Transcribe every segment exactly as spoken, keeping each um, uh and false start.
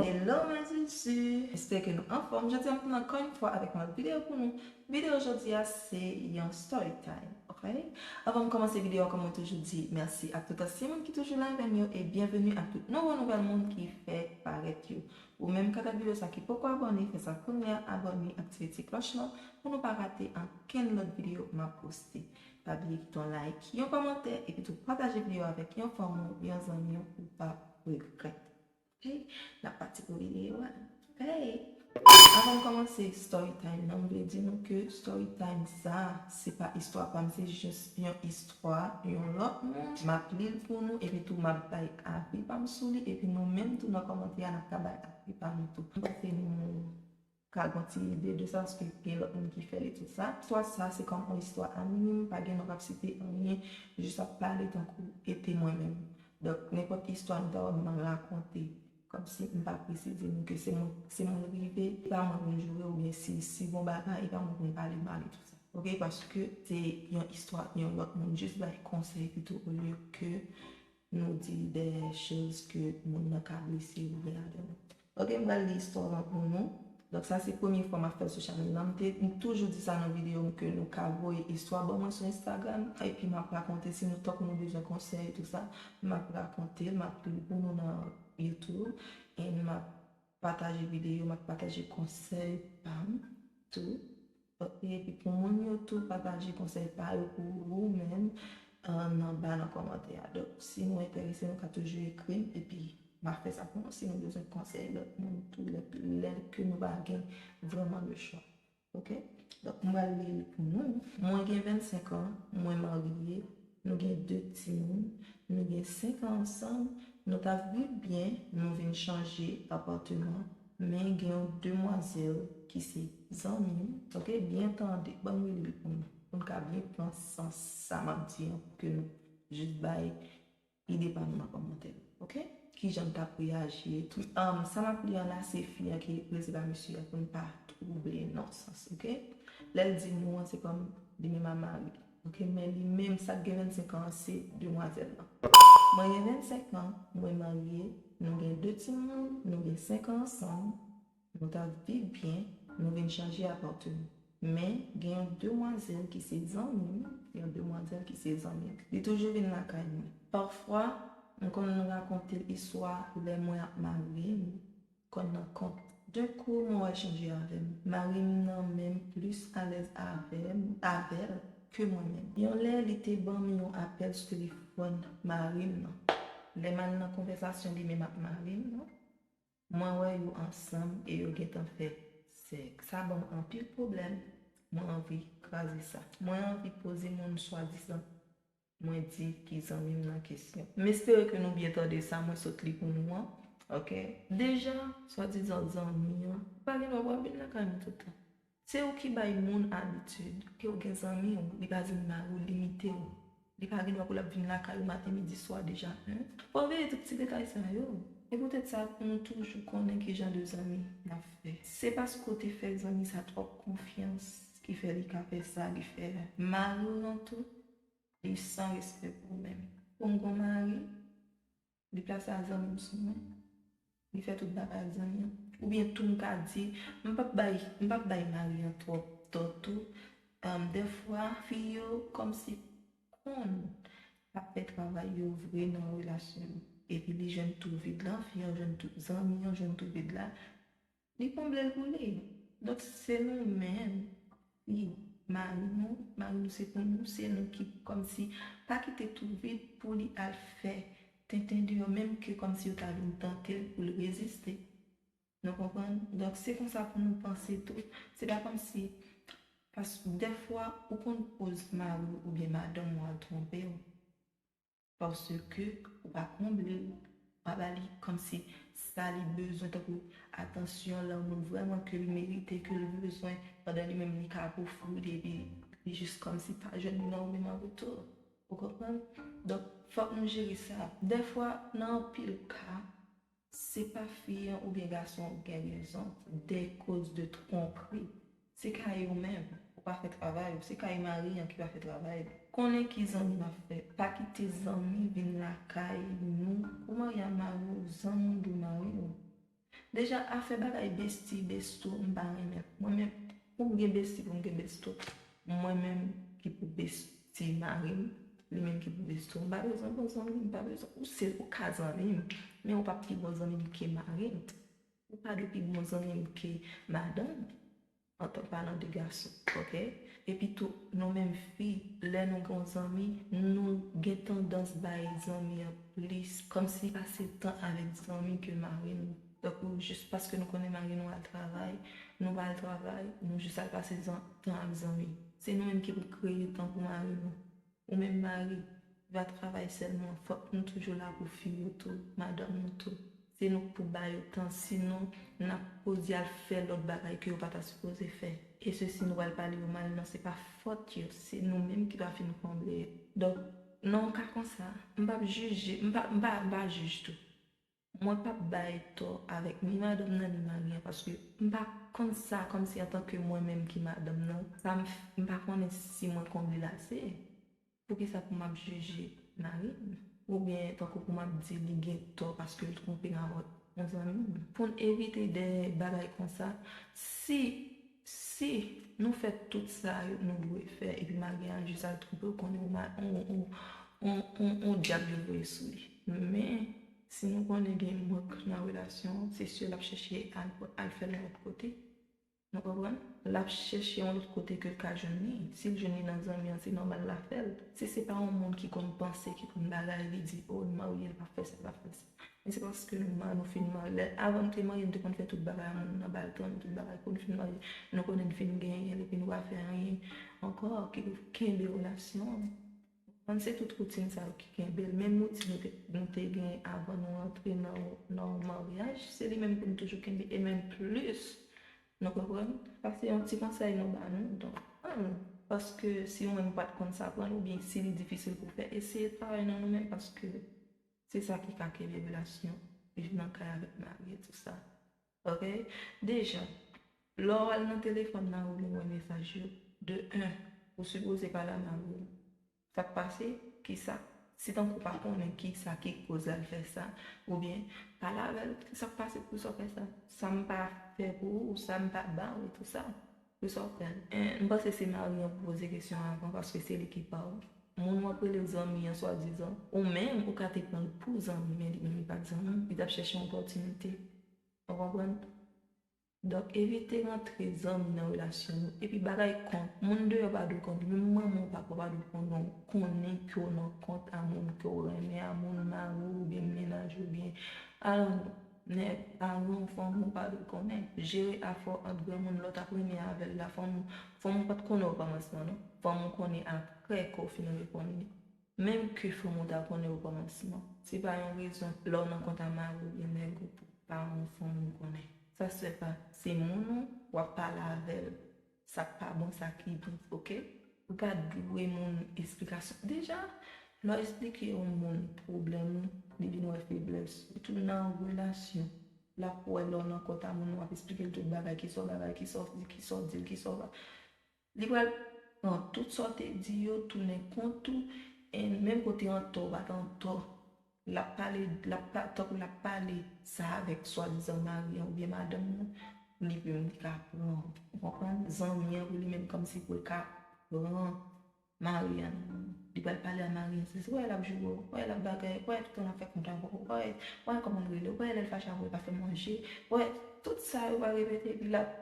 Hello, mes amours. Espere ke nou anfòm. Jodi a, m vin ankò yon fwa avèk yon lòt videyo pou nou. Videyo jodi a, se yon story time, ok? Anvan m kòmanse videyo a, kòm mwen toujou di, mèsi ak tout ansyen moun ki toujou la avè m yo, e byenveni ak tout nouvo nouvèl moun ki fèk parèt yo. Ou menm k ap gad videyo sa ki poko abòne, fè sa kounye a, abòne, aktive ti klòch lan pou nou pa rate ankenn lòt videyo m ap poste. Pa bliye kite yon like, yon kòmantè, epi tou pataje videyo avèk yon fanmi w, yon zanmi w, ou p ap regrèt. Ok, n ap pati pou videyo a. Hey! Anvan m kòmanse story time nan, m vle di nou ke story time sa, se pa istwa pa m, se jis yon istwa yon lòt moun. M ap li l pou nou, epi tou m ap bay avi pa m sou li, epi nou menm tou nan kòmantè a, n ap ka bay avi pa nou tou. M panse nou ka gen yon ti ide de sa, paske gen lòt moun ki fè l e tout sa. Istwa sa, se kòm yon istwa anonim, pa gen non k ap site anyen, jis ap pale tankou e te mwen menm. Donk, nenpòt istwa nou ta wè m rakonte, kòmsi m pa presize nou ke se mwen, se mwen l rive, e pa mwen pou m joure, oubyen si, si gon bagay, e pa mwen pou m pale mal e tout sa. Ok, paske se yon istwa yon lòt moun, jis bay konsèy pito olye ke nou di de choz ke moun nan ka blese oubyen atè nou. Ok, m pral li istwa lan pou nou. Donk, sa se premye fwa m ap fè l sou chanèl lan. M te, m toujou di sa nan videyo m ke nou ka voye istwa ban mwen sou Instagram, epi m ap rakonte si nou, tankou nou bezwen konsèy, tout sa, m ap rakonte l, m ap li l pou nou nan YouTube, e m ap pataje videyo, m ap pataje konsèy pa m tou. Ok, epi pou moun yo tou, pataje konsèy pa yo pou ou menm, euh, nan ba nan kòmantè a. Donk, si nou enterese, nou ka toujou ekri m, epi m a fè sa pou nou. Si nou bezwen konsèy lòt moun tou, lè, lè ke nou pa gen vrèman le chwa. Ok? Donk, m pral li l pou nou. Mwen gen vennsenk an, mwen marye, nou gen de timoun, nou gen senk an ansanm, nou t ap viv byen, nou vin chanje apatman, men gen yon demwazèl ki se zanmi m, ok, byen tande, ban m rele l pou nou, pou n ka byen pran sans sa m ap di an, pou ke nou jis bay ide pa nou nan kòmantè, ok? Kijan n t ap reyaji e tou. Um, sa m ap li an la, se fi a ki ekri l, se pa mesye a, pou n pa twouble non sans, ok? Lè l di nou an, se kòm li menm a mari, ok? Men li menm, sa k gen vennsenk an, se demwazèl lan. Mwen gen vennsenk an, mwen marye, nou gen de timoun, nou gen senk an ansanm, nou t ap viv byen, nou vin chanje apatman. Men, gen yon demwazèl ki se zanmi m, yon demwazèl ki se zanmi m. Li toujou vin lakay mwen. Pafwa, m konn rakonte l istwa lè mwen ap marye m, konn nan kont. D'un coup, mwen wè l chanje avè m. Mari m nan menm plis alèz avè m, avè l ke mwen menm. Yon lè, li te ban m yon apèl sou telefòn mari m nan. Lè m al nan konvèsasyon li menm ak mari m nan, mwen wè yo ansanm e yo gentan fè sèks. Sa ban m anpil pwoblèm. Mwen anvi kraze sa. Mwen anvi poze moun swadizan mwen di ki zanmi m nan kesyon. M espere ke nou byen tande sa mwen sot li pou nou an. Ok? Deja, swadizan zanmi an, ou pa gen dwa pou ap vin lakay mwen tout tan. Se ou ki bay moun abitid ke w gen zanmi w, li pa zanmi mari w, limite w. Li pa gen dwa pou l ap vin lakay ou maten, midi, swa deja. Fò w veye tout ti detay sa yo. E poutèt sa, pou nou toujou konnen ki jan de zanmi n ap fè. Se paske w te fè zanmi sa twòp konfyans ki fè li ka fè sa li fè a. Mari w lan tou, li san respè pou ou menm. Pou m gon mari, li plase a zanmi m sou mwen. Li fè tout bagay ak zanmi an. Oubyen tou m ka di, m p ap bay, m p ap bay mari an twòp tò tou. Um, dèfwa, fi yo kòmsi konn ap fè travay yo vre nan relasyon yo. Epi li jwenn tou vid lan, fi an jwenn tou, zanmi an jwenn tou vid la. Li konble l pou li. Donk, se nou menm, fi, mari nou, mari nou se pou nou, se nou ki kòmsi pa kite tou vid pou li al fè tenten deyò, menm ke kòmsi yo ta vin tante l pou l reziste. Nou konprann? Donk, se konsa pou nou panse tou. Se pa kòmsi, pas, dèfwa, ou konn poz mari w oubyen madanm ou a twonpe w. Paske ou pa konble l, ou pa ba li kòmsi sa li bezwen, tankou atansyon, lanmou vrèman ke l merite, ke l bezwen, pandan li menm li ka ofri w li, epi li jis kòmsi pa jwenn li nan ou menm an retou. Ou konprann? Donk, fòk nou jere sa. Dèfwa, nan anpil ka, Se pa fi an oubyen gason an k gen rezon, des causes de tromperie. Se kay ou menm, ou pa fè travay ou, se kay mari an ki pa fè travay li. Konnen ki zanmi n ap fè. Pa kite zanmi vin lakay nou. Ou marye a mari w, zanmi w dwe mari w. Deja, afè bagay besti, besto, m pa renmen. Mwen menm, pou m gen besti, pou m gen besto, mwen menm ki pou besti mari m, li menm ki pou besto. M pa bezwen bon zanmi, m pa bezwen, ou se, ou ka zanmi m, men ou p ap pi bon zanmi m ke mari m. Ou pa dwe pi bon zanmi m ke madanm m, antan palan de gason, oke? Epi tou, nou menm fi, lè nou gen yon zanmi, nou gen tandans bay zanmi an plis, kòmsi pase tan avèk zanmi ke mari nou. Tankou jis paske nou konnen mari nou al travay, nou pa al travay, nou jis al pase zan- tan ak zanmi. Se nou menm ki pou kreye tan pou mari nou. Ou menm mari, pa travay sèlman, fòk nou toujou la pou fi yo tou, madanm nou tou. Se nou k pou ba yo tan, sinon n ap koz y al fè lòt bagay ke yo pa ta sipoze fè. E se si nou pral pale yo mal, non, se pa fòt yo, se nou menm ki pa fin konble yo. Donk, nan yon ka konsa, m p ap jije, m pa, m pa, m pa jij tou. Mwen p ap bay tò avèk ni madanm nan ni mari an, paske m pa konn sa kòmsi antanke mwen menm ki madanm nan, sa m, m pa konnen si mwen konble l ase. Poukisa pou m ap jije mari m? Oubyen tankou pou m ap di li gen tò paske l twonpe m avèk yon zanmi m? Pou n evite de bagay konsa, si, si nou fè tout sa yo nou dwe fè, epi mari a jis al twonpe w, konnen yon ma- yon, yon, yon, yon, yon dyab yo voye sou li. Men, si nou konnen gen mank nan relasyon an, se si l ap chèche al, al fè l yon lòt kote. Nou konprann? L ap chèche yon lòt kote ke l ka jwenn li. Si l jwenn li nan zanmi an, se nòmal l ap fè l. Si se pa yon moun ki konn panse, ki konn bagay, li di, o, l marye, l pa fè sa, l pa fè sa. Men se paske nou ma- nou fin marye. Lè, avan n te marye, n te konn fè tout bagay a moun nan, ba l tan, tout bagay. Pou n fin marye, nou konnen n fin genyen l, epi nou pa fè anyen ankò ki pou kenbe relasyon an. Konn se tout woutin sa yo ki kenbe l. Menm woutin nou te, nou te gen avan nou rantre nan, nan yon maryaj, se li menm pou n toujou kenbe, e menm plis. Nou konprann? Pase yon ti konsèy nou ba nou, donk, pran l. Paske si ou menm ou pa t konn sa, pran l, oubyen si li difisil pou w fè, eseye travay nan nou menm, paske se sa ki ka kenbe relasyon viv nan kay avèk mari e tou sa. Oke? Deja, lè w al nan telefòn nan, ou vin wè mesaj yo, de un, ou sipoze pale a mari w. Sa k pase? Kisa? Si tankou w pa konnen kisa ki koz l al fè sa, oubyen pale avè l, kisa k pase pou sa w fè sa? Sa m pa fè pou ou, sa m pa ba w, e tou sa. Pou sa w fè l. En, m panse se mari an pou poze kesyon an avan, paske se li ki pa w. Moun w ap rele zanmi an, swadizan, ou menm, ou ka te pran l pou zanmi, men li menm li pa t zanmi w, li t ap chèche yon opòtinite. Ou konprann? Donk, evite rantre zanmi nan relasyon nou. Epi bagay kont, moun deyò pa dwe konnen, menm manman w, papa w pa dwe konnen, konnen ke w nan kont a moun ke w renmen, a moun mari w oubyen mennaj ou, oubyen, I don't know, nèg, mari w, fanmi w pa dwe konnen. Jere afè w ant granmoun, lè w t ap renmen avè l la, fanmi w, fanmi w pa t konnen okòmansman, non. Fanmi w konnen apre ke w fin reponn li. Menm ke fanmi w ta konnen okòmansman, se pa yon rezon lè w nan kont a mari w oubyen nèg ou pou pa yon fanmi w konnen. Sa se pa, se moun ou w ap pale avè l. Sa k pa bon, sa ki bon, oke? Ou pa dwe moun esplikasyon. Deja, lè w esplike yon moun pwoblèm ou, li vin wè feblès ou. Sitou nan relasyon, l ap wè lè w nan kont a moun, w ap esplike l tout bagay, kisa w bagay, kisa w di, kisa w di l, kisa w pa. Li pral pran tout sa w te di yo, tounen kont ou, e menm kote antò, ou pa t antò. L ap pale, l ap pa, tankou l ap pale sa avèk swadizan mari an oubyen madanm nan, li menm li ka pran, ou konprann? Zanmi an pou li menm kòmsi pou l ka pran mari an nan men w. Li pral pale a mari an, se, wè l ap joure w, wè l ap bagay, wè tout tan l ap fè kont avè w, wè, wè kòman l rele w, wè lè l fache avè w, l pa fè manje, wè tout sa yo pral repete, epi l ap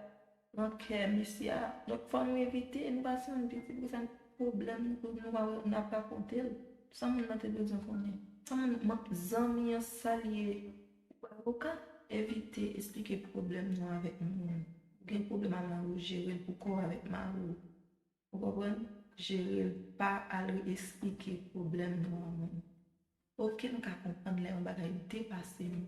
pran kè mesye a. Donk, fò nou evite, nou pa santi piti pou sa pwoblèm nou, nou pa, n ap rakonte l. Sa moun nan te bezwen konnen. Sa moun, zanmi an, sa l ye, ou pa avoka, evite esplike pwoblèm nou avèk moun. Ou gen pwoblèm a mari w, jere l pou kò w avèk mari w. Ou konprann? Jere l, pa al esplike pwoblèm nou a moun. Oke, m ka konprann lè yon bagay depase nou.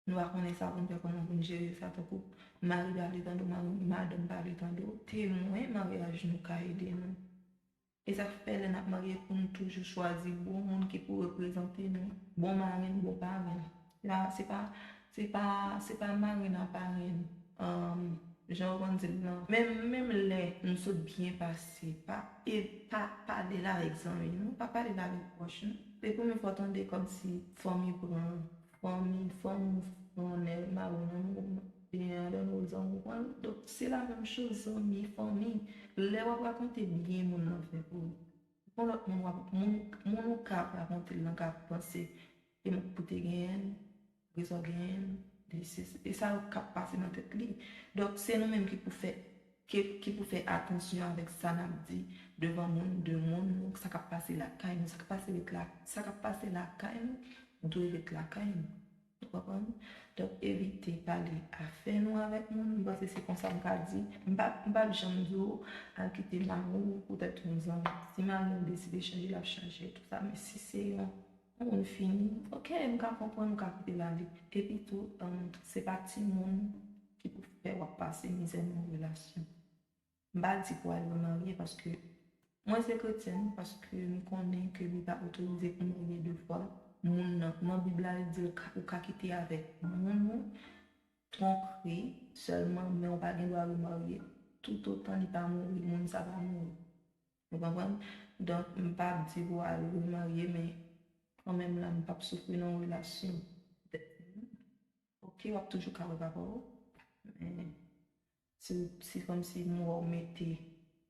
Nou pa konnen sa pou n fè, kòman pou n jere sa, tankou mari pa vle tande w, mari, madanm pa vle tande w, temwen maryaj nou ka ede nou. E sa k fè lè n ap marye pou n toujou chwazi bon moun ki pou reprezante nou, bon mari n, bon pare n. Se pa, se pa, se pa, se pa marenn a parenn, um, jan yo konn di l lan. Menm, menm lè nou sot byen pase, pa, e pa pale l avèk zanmi nou, pa pale l avèk pwòch nou. Se premye fwa w tande kòmsi fanmi pran, fanmi, fanmi pran nèg, mari w nan men w, byen, I don't know, zanmi w pran l. Donk, se la menm choz, zanmi, fanmi. Lè w ap rakonte byen moun nan fè pou ou, yon lòt moun w ap, moun, moun ou ka rakonte l lan ka panse, e m pou te genyen l, rezon genyen l, e se, e sa k ap pase nan tèt li. Donk, se nou menm ki pou fè, ki, ki pou fè atansyon avèk sa n ap di devan moun, de moun, nou, sa k ap pase lakay nou, sa k ap pase ret la, sa k ap pase lakay nou, dwe ret lakay nou. Ou konprann? Donk, evite pale afè nou avèk moun. M panse se konsa m ka di. M p ap, m p ap janm di w al kite mari w poutèt yon zanmi. Si mari w deside chanje, l ap chanje, tout sa. Men si se yon, yon moun fini, oke, m ka konprann ou ka kite l ale. Epi tou, um, se pa timoun ki pou fè w ap pase mizè nan yon relasyon. M pa di pou al remarye paske mwen se kretyèn, paske m konnen ke li pa otorize pou marye de fwa. Moun nan, nan Bib la, li di l ka, ou ka kite avèk moun ou, twonpri sèlman, men ou pa gen dwa remarye toutotan li pa mouri, moun sa pa mouri. Ou konprann? Donk, m p ap di pou al remarye, men kanmenm la, m p ap soufri nan yon relasyon. Oke, w ap toujou ka wè papa w, men si, si kòmsi m wè w mete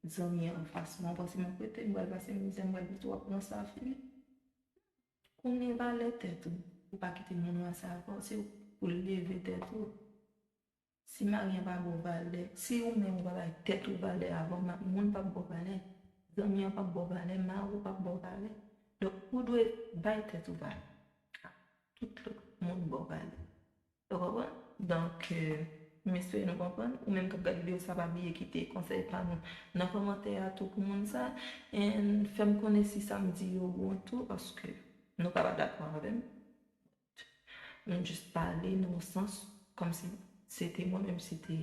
zanmi an anfas mwen, w panse m ap rete, m pral pase mizè, m pral kite w ap pran sa fini. Konnen valè tèt ou, ou pa kite moun ranse avè w, se ou pou leve tèt ou. Si mari an pa ba w valè, si ou menm ou pa bay tèt ou valè avan, ma-, moun p ap ba w valè, zanmi an p ap ba w valè, mari w p ap ba w valè. Donk, ou dwe bay tèt ou valè. Tout lòt moun ba w valè. Ou konprann? Donk, euh, m espere nou konprann. Ou menm k ap gade videyo sa, pa bliye kite konsèy pa nou nan kòmantè a tou pou moun sa. And fè m konnen si sa m di yo bon tou, paske nou ka pa dakò avè m. M jis pale nan yon sans kòmsi se te mwen menm, se te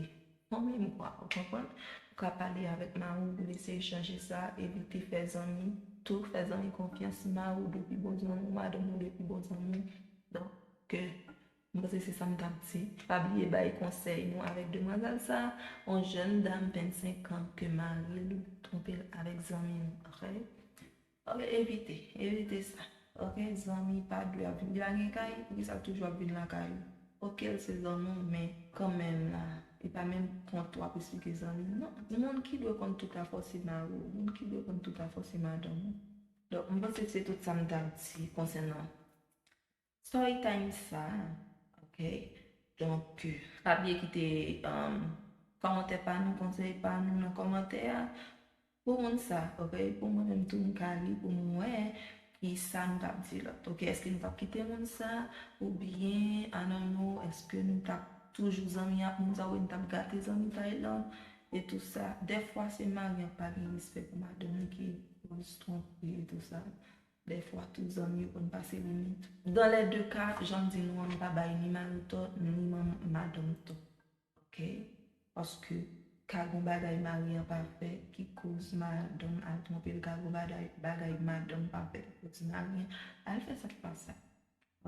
fanmi m, kwa. Ou konprann? Ou ka pale avèk mari w pou l eseye chanje sa, evite fè zanmi. Tou, fè zanmi konfyans, si mari w de pi bon zanmi w, madanm ou de pi bon zanmi w. Donk, euh, m panse se sa m t ap di. Pa bliye bay konsèy nou avèk demwazèl sa, yon jèn dam vennsenk an ke mari l twonpe l avèk zanmi l, oke? Oke, evite, evite sa. Oke, zanmi pa dwe ap vin. Li pa gen kay, poukisa l toujou ap vin lakay ou? Oke, l se zanmi w, men kanmenm la, li pa menm kont w ap esplike zanmi w, non. Moun ki dwe konn tout afè w se mari w, moun ki dwe konn tout afè w se madanm ou. Donk, m panse se tout sa m t ap di konsènan story time sa, oke? Donk, pa bliye kite, um, kòmantè pa nou, konsèy pa nou nan kòmantè a. Pou moun sa, oke? Pou mwen menm tou, m ka li pou m wè ki sa nou t ap di lòt. Oke, èske nou t ap kite moun sa? Oubyen, I don't know, èske nou t ap toujou zanmi ak moun sa? Oubyen nou t ap gate zanmi Taylan? E tou sa. Dèfwa, se mari an pa gen respè pou madanm li ki koz twonpri e tou sa. Dèfwa tou, zanmi yo konn pase limit. Dan lè de ka, jan m di nou an, m pa bay ni mari tò, ni man-, madanm tò. Oke? Paske ka gon bagay mari an pa fè ki koz madanm al twonpe l, ka gon bagay, bagay madanm pa fè ki koz mari an al fè sa k pa sa.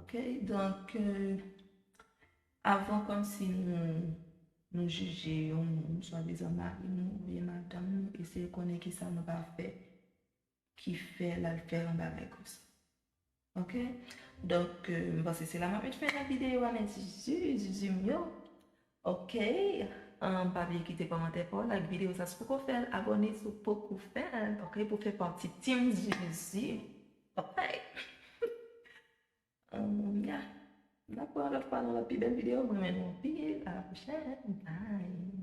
Oke? Donk, euh, avan kòmsi nou, nou jije yon moun, swadizan mari nou oubyen madanm nou, eseye konnen kisa nou pa fè ki fè l al fè yon bagay konsa. Oke? Donk, euh, m panse se la m ap met fen nan videyo a, men zuzu, zuzu m yo. Oke? Ahn, pa bliye kite kòmantè pa w, like videyo sa si w poko fè l, abòne si w poko fè l, oke? Pou fè pati Team Zuzu. Oke? Ahn, yeah. N ap wè yon lòt fwa nan lòt pi bèl videyo. Mwen renmen nou anpil. A la pwochèn. Bye.